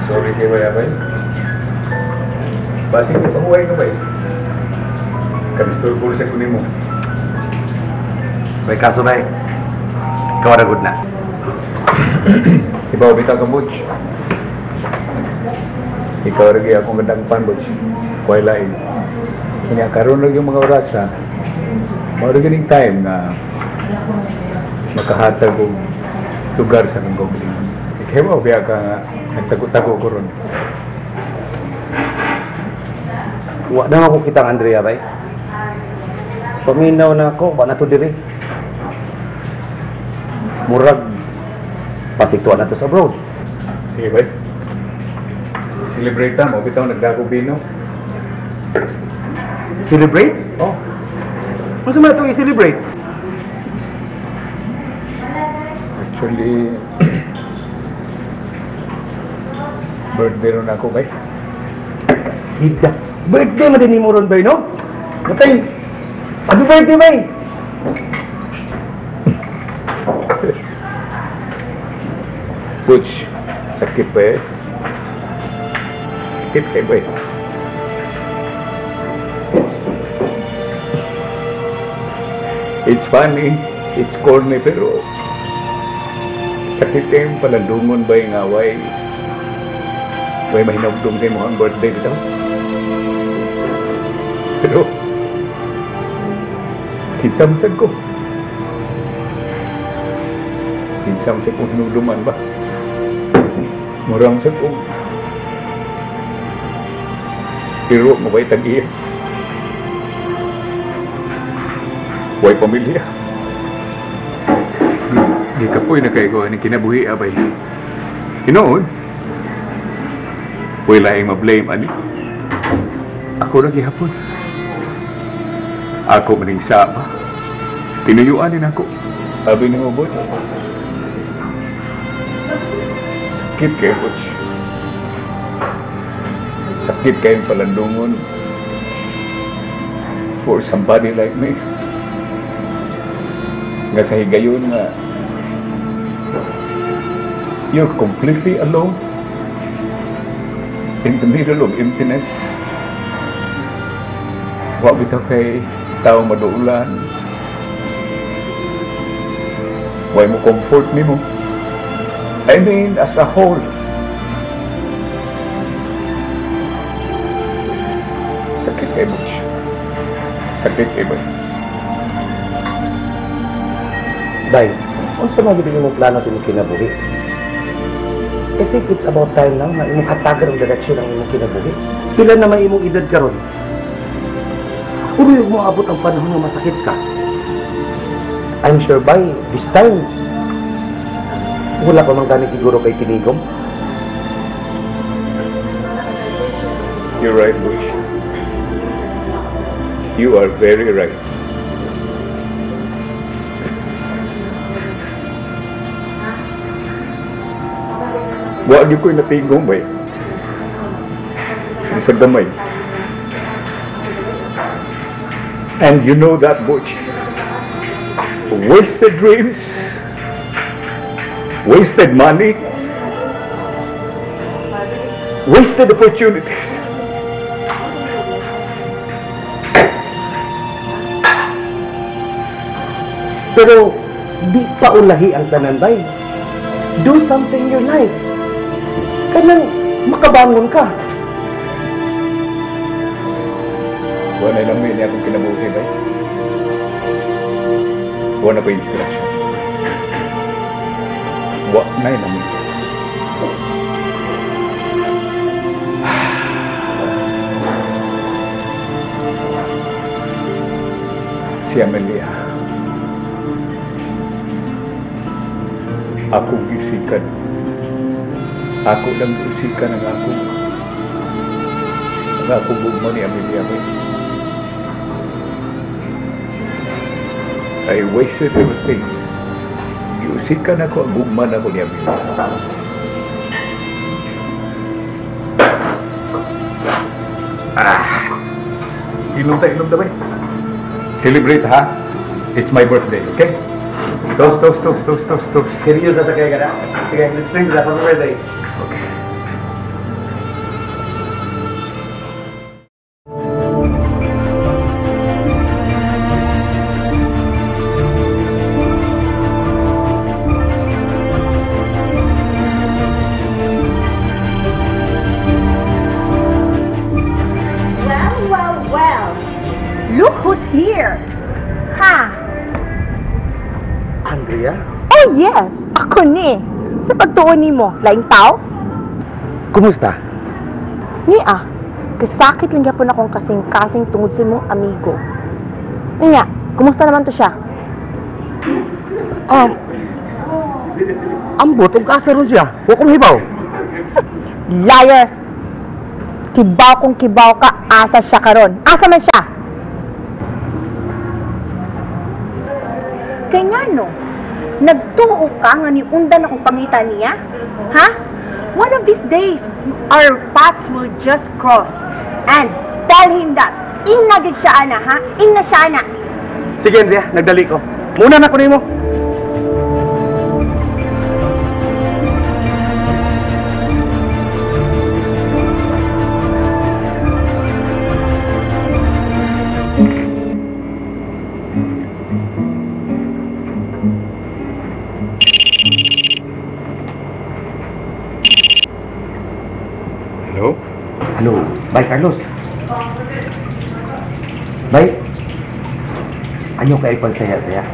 Sorry kay Bay, bay. Basing mo panguhay ka, bay. Kanistorbo sa kunin mo. May kaso na eh. Ikaw na good na. Ibaw bitaw ka, Butch. Ikaw rin akong gandang pan, Butch. Kuhay lain. Kanya karon lang yung mga orasa. Mao rin ganing time nga makahatag og lugar sa akong kaugalingon. Ikaw biya ka nga nagtago-tago ko ron. Wa na ako kitang Andrea, bay. Paminaw na ako, wa na to diri. Murag pasiktuan na to sa abroad. Sige, bay. Celebrate ta mo, bitaw nagdako bino. Celebrate? Oh. Unsa man itong i-celebrate? Actually, birthday ron ako, bay. Hida. Birthday man din nimo ron, bay, no? Matay. Happy birthday, bay. Butch, sakit pa eh. Sakit kay bay. It's funny, it's corny, pero sakit kayong palandungon ba yung away? Way mahinugdong sa imong birthday dito. Pero, kinsa man sad ko. Kinsa man sad kong hinugduman ba? Murang sad kong pero mabait ang iya. Way pamilya. Di ka po'y nakaigo ng kinabuhi, abay. Hinoon, way laing ma-blame, ani. Ako na gihapon. Ako maning sama. Tinuyuan din ako. Sabi ni mo, Butch. Sakit kayo, Butch. Sakit kayong palandungon for somebody like me. Nga sa higayon nga you're completely alone in the middle of emptiness. Wa bitaw kay tao maduulan. Way mo comfort nimo. I mean, as a whole. Sakit kay Butch. Sakit kay Butch. Bay, unsa man gyud imong plano sa imong kinabuhi? I think it's about time now na imong hatagan ang direksyon ang imong kinabuhi. Pila na may imong edad karon? Uruyog mo abot ang panahon nga masakit ka. I'm sure by this time, wala pa man gani siguro kay tinigom. You're right, Butch. You are very right. Wa gyud ko'y natigom, bay. Bisag gamay. And you know that, Butch. Wasted dreams, wasted money, wasted opportunities. Pero di pa ulahi ang tanan, bay. Do something in your life. Kanang makabangon ka. Wala na lang niya akong kinabuhi, bay. Wala na ko inspirasyon. Wala na lang. Si Amelia. Ako gisikan. Ako lang gisikan ang ako. Ang ako gugma ni Amelia. I wasted everything. Giusikan ako ang gugma na ko ni Amelia. Ah! Inom ta, inom ta ba? Celebrate, ha? It's my birthday, okay? Toast, toast, toast, toast, toast, toast. Seryoso sa kaya ka na? Sige, let's drink that. Happy birthday. Okay. pagtuon nimo? Laing tao? Kumusta? Ni ah, kasakit lang gyapon akong kasing-kasing tungod sa imong amigo. Niya, kumusta naman to siya? Ambot og asa ron siya. Wa ko mahibaw. Liar! Kibaw kung kibaw ka, asa siya karon. Asa man siya? Kay ngano? Nagtuo ka nga niundan akong pangita niya? Ha? One of these days, our paths will just cross. And tell him that. Ingna gid siya ana, ha? Ingna siya ana. Sige, Andrea, nagdali ko. Muna na ko nimo. Hello? Hello, bye Carlos. Bye. Ayaw kay pagsaya-saya.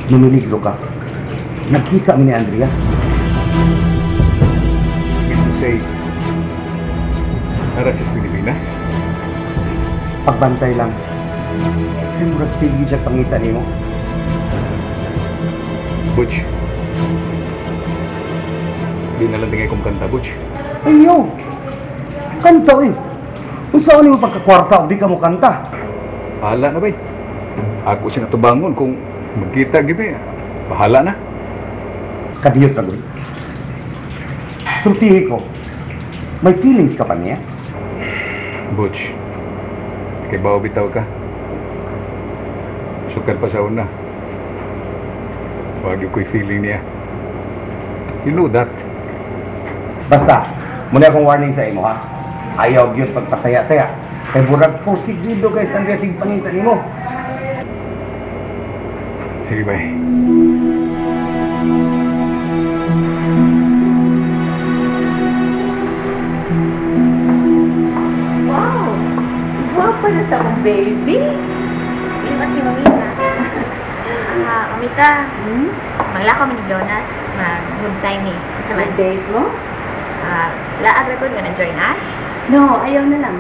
Numiligro ka. Nagkita mi ni Andrea. You say, nara sa Pilipinas? Pagbantay lang. Kay murag sige siya pangita nimo. Butch. Di na lang tingay kong kanta, Butch. Ayaw! Kanta eh! Unsa ni mo pagkakwarta og di ka mo kanta? Bahala na, bay. Ako siya natubangon kung magkita, gibi. Bahala na. Kadiyot ka, gud. Sultihi ko, may feelings ka pa niya? Butch, kay bao bitaw ka. Sukar pa sa una. Wag ko'y feeling niya. You know that. Basta, muna akong warning sa imo ha. Ayaw gyud pagpasaya-saya. Kay murag porsigido guys Andrea sig pangita nimo. Sige, bye. Wow! Guwapo na sa akong baby. Lipat ni Mamita. Mamita, maglakaw mi ni Jonas. Mag-good time eh. Sa man? Date mo? Laag ra gud nga na-join us? No, ayaw na lang.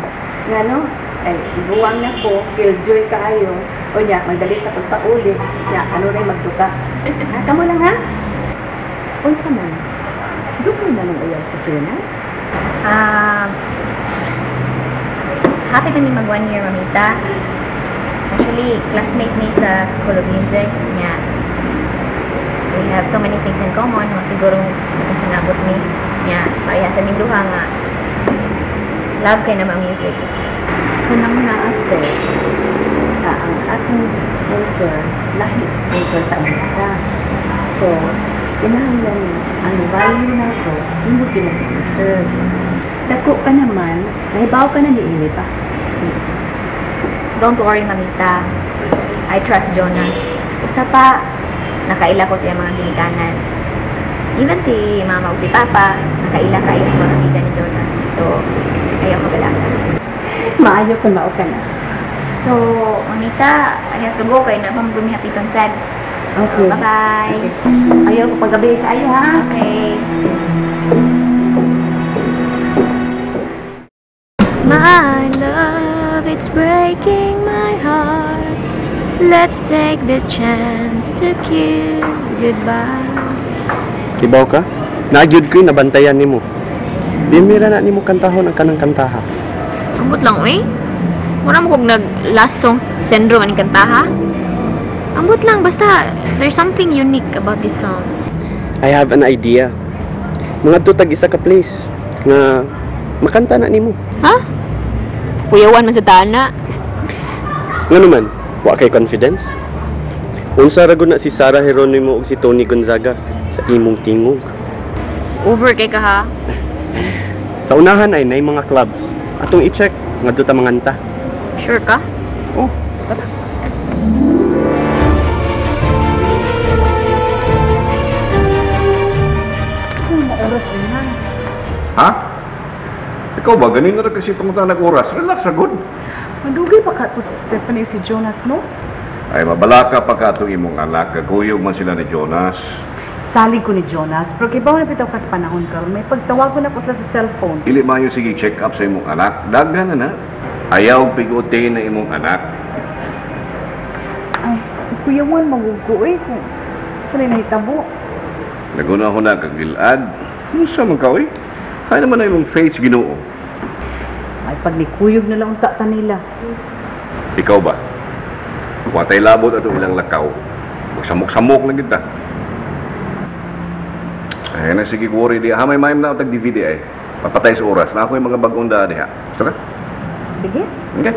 Nga no? Ay, buwang na ko, killjoy kaayo. O niya, magdali sa pagpauli. Nya, ano rin magduka. Ha, kamo lang ha? Unsa man? Dugay na nung ayaw si Jonas? Happy kami mag 1 year, Mamita. Actually, classmate mi sa School of Music. Nya, we have so many things in common. Mga siguro nagkasinabot mi. Nya, pareha sa aming duha nga love kay na music. Kanang naaste na ang atong culture lahi culture sa Amerika. So, kinahanglan ang value nato imo gina-preserve. Dako ka naman, nahibaw ka na ni Amy pa. Don't worry, Mamita. I trust Jonas. Usa pa, nakaila ko siya mga ginikanan. Even si Mama o si Papa, nakaila kayo sa mga amiga ni Jonas. So, ayaw ko balaka. Maayo kung mao ka na. So, Mamita, I have to go kay na pang gumihapiton sad. Okay. Bye-bye. Okay. Ayaw ko paggabi kayo ha. Okay. My love, it's breaking my heart. Let's take the chance to kiss goodbye. Kibaw ka? Nagyud ko'y nabantayan nimo. Di mira na nimo kantahon ang kanang kantaha. Ambot lang, uy. Mura mo kog nag last song syndrome aning kantaha. Ambot lang, basta there's something unique about this song. I have an idea. Mga tag isa ka place nga makanta na nimo. Ha? Kuyawan man sa tana. Nga naman, wa kay confidence? Unsa ra gud na si Sarah Geronimo ug si Toni Gonzaga sa imong tingog. Over kay ka ha. Sa unahan ay nay mga clubs. Atong i-check ngadto ta manganta. Sure ka? Oh, tara. Oras na. Ha? Ikaw ba? Ganun na rin kasi pangunta ng oras. Relax na good. Madugay pa ka to si Stephanie si Jonas, no? Ay, mabalaka pa ka itong imong anak. Kaguyog man sila ni Jonas. Salig ko ni Jonas, pero kay na bitaw kas panahon karon, may pagtawagon ako sila sa cellphone. Dili maayo sige check up sa imong anak. Daghan na na. Ayaw pigutin na imong anak. Ay, Kuya Juan, magugo eh. Kung saan na nahitabo. Naguna-huna kag gilad. Unsa man ka oy? Hay naman na imong faith Ginoo. Ay, pag nikuyog na lang unta ta nila. Ikaw ba? Watay labot ato ilang lakaw. Magsamok-samok lang kita. Ay na sige worry di. Ha may maim na tag DVD ay. Papatay sa oras. Na ako yung mga bagong daa diha. Gusto ka? Sige. Okay.